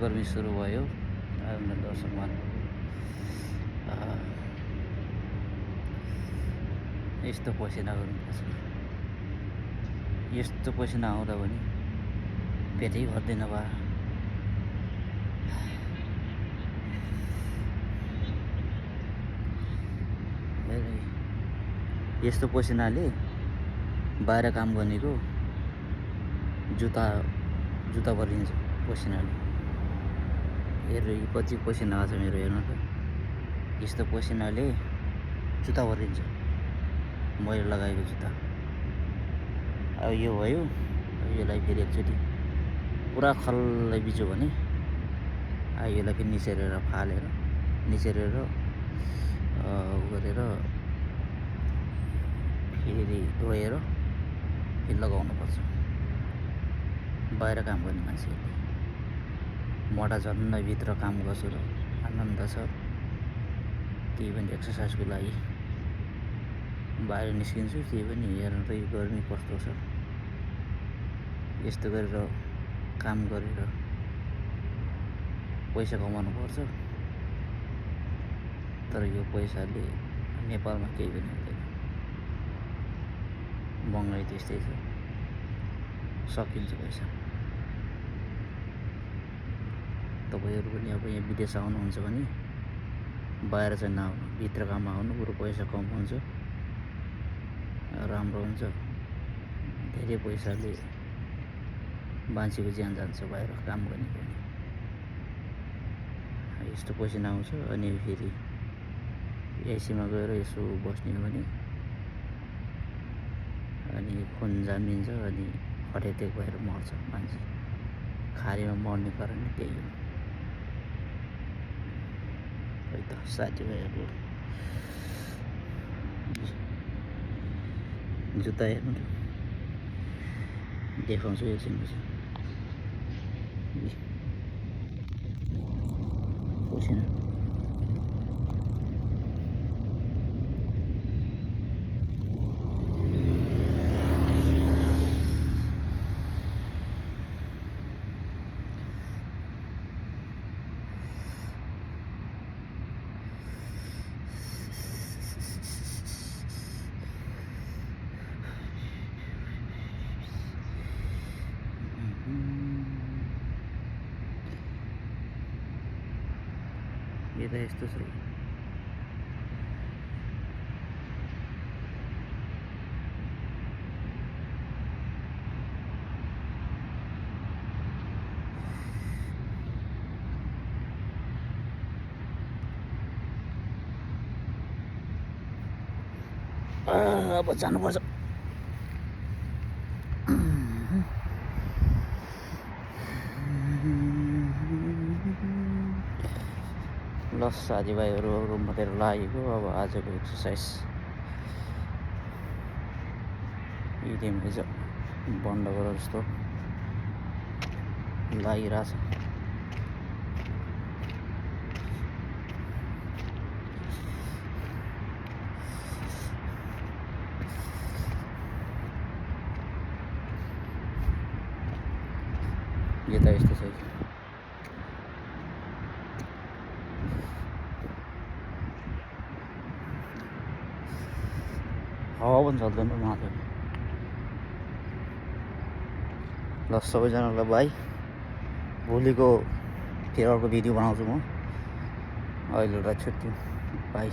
गर्मी सुरु भयो। दर्शक महानुभाव, यस्तो पसिना गर्नुपर्छ। यस्तो पसिना आउँदा पनि पेटै भर्दैन बा। यस्तो पसिनाले बाहिर काम गर्नेको जुत्ता भरिन्छ पसिनाले। हेर्नु कति पसिना आएको छ मेरो, हेर्नु त। यस्तो पसिनाले जुत्ता भरिन्छ, मैले लगाएको जुत्ता। अब यो भयो, यसलाई फेरि एकचोटि पुरा खल्लै बिजो भने यसलाई फेरि निचेरेर फालेर निचेरेर गरेर फेरि धोएर फेरि लगाउनुपर्छ। बाहिर काम गर्ने मान्छेहरूले मोटा झन्डै भित्र काम गर्छु र आनन्द छ। त्यही पनि एक्सर्साइजको लागि बाहिर निस्किन्छु। त्यही पनि हेर्नु त यो गर्मी कस्तो छ। यस्तो गरेर काम गरेर पैसा कमाउनु पर्छ, तर यो पैसाले नेपालमा केही पनि हुँदैन। महँगाइ त्यस्तै छ, सकिन्छ पैसा। तपाईँहरू पनि अब यहाँ विदेश आउनुहुन्छ भने बाहिर चाहिँ नआउनु, भित्र काम आउनु, बरु पैसा कम हुन्छ, राम्रो हुन्छ। धेरै पैसाले मान्छेको ज्यान जान्छ बाहिर काम गर्ने पनि। यस्तो पसिना आउँछ अनि फेरि एसीमा गएर यसो बस्ने हो भने अनि खुन जामिन्छ अनि हार्ट एट्याक भएर मर्छ मान्छे। खारीमा मर्ने कारण त्यही हो। है त साथीभाइहरू, जुत्ता हेर्नु देखाउँछु एकछिनपछि। पसिना यता यस्तो छ। अब जानुपर्छ। ल साथीभाइहरू, रुममा तेर लागेको अब आजको एक्सर्साइज यतिमै चाहिँ बन्द गर जस्तो लागिरहेछ। यता यस्तो छ। हावा पनि चल्दैन माथि। ल सबैजनालाई बाई। भोलिको फेरि अर्को भिडियो बनाउँछु म। अहिलेलाई छुट्टी, बाई।